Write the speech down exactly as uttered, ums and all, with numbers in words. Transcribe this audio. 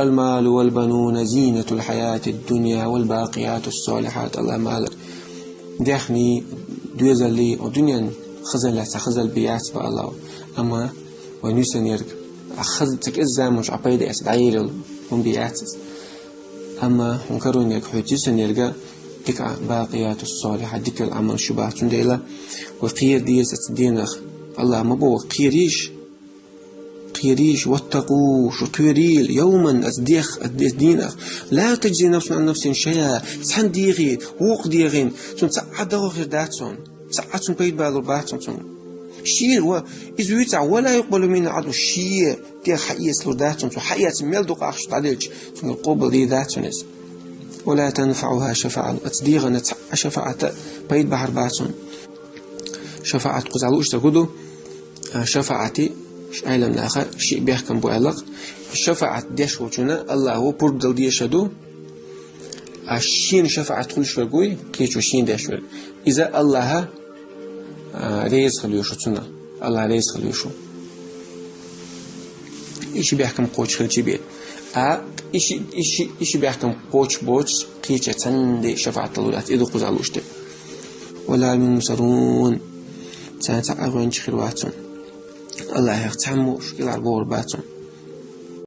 المال والبنون زينة الحياة الدنيا والباقيات الصالحات. Аллах ма аллара, даьхни, доьзал, укх дунен хазаллаца хазал бе яц баьлла. Амма вайна юсанерг, а хаза ца кӀезза заманчу Ӏа пайда эца дӀаелла хӀума бе яц иза. Амма хьуна кароне хьоьца юсанерга дика бакъияту ссалихьат, дика Ӏамал шу бац, цундела вай кхера деза оцу дийнах. Аллах ма боху, кхерийша, кхерийша, واتقوا, шу кхерийла, يوما, оцу дех, оцу де-, дийнах, لا تجزي نفس عن نفس شيئا, цхьана дегӀе, вукху дегӀана, цунна цхьа а догӀа хир дац цунна, цхьа а цунна пайда балур бац цунна. Шен ва, иза вуьйцахь, ولا يقبل منها عدل, шен тӀе хьаэцалур дац цунна, цо хьаэцна мел ду ахча дӀаделча, цуьнгара къобал дийр дац цунна иза. ولا تنفعها شفاعة, оцу дегӀана цхьа а шафаӀат а пайда бахьар бац цунна. ШафаӀат кхузахь лууш дерг хӀун ду? А, шафаӀати, ш-, Ӏеламнаха шиъ бехкам бу аьлла-кх. ШафаӀат деш волчунна Аллахо пурба дала дезаш ду. А шена шафаӀат хуьлуш верг вуй, кхечо шена деш верг, иза Аллаха, а, реза хила везаш ву цунах. Аллах реза хила везаш ву. И ши бехкам кхочуш хилча бен. А и ши, и ши, и ши бехкам кхочуш боцуш, кхечо цхьанна де шафаӀат далур дац, и ду кхузахь лууш дерг. ولا هم ينصرون. Царна цхьа а гӀоьнча хир вац цунна. Аллахьах цхьаммо уьш кӀелхьарбохур бац цунна.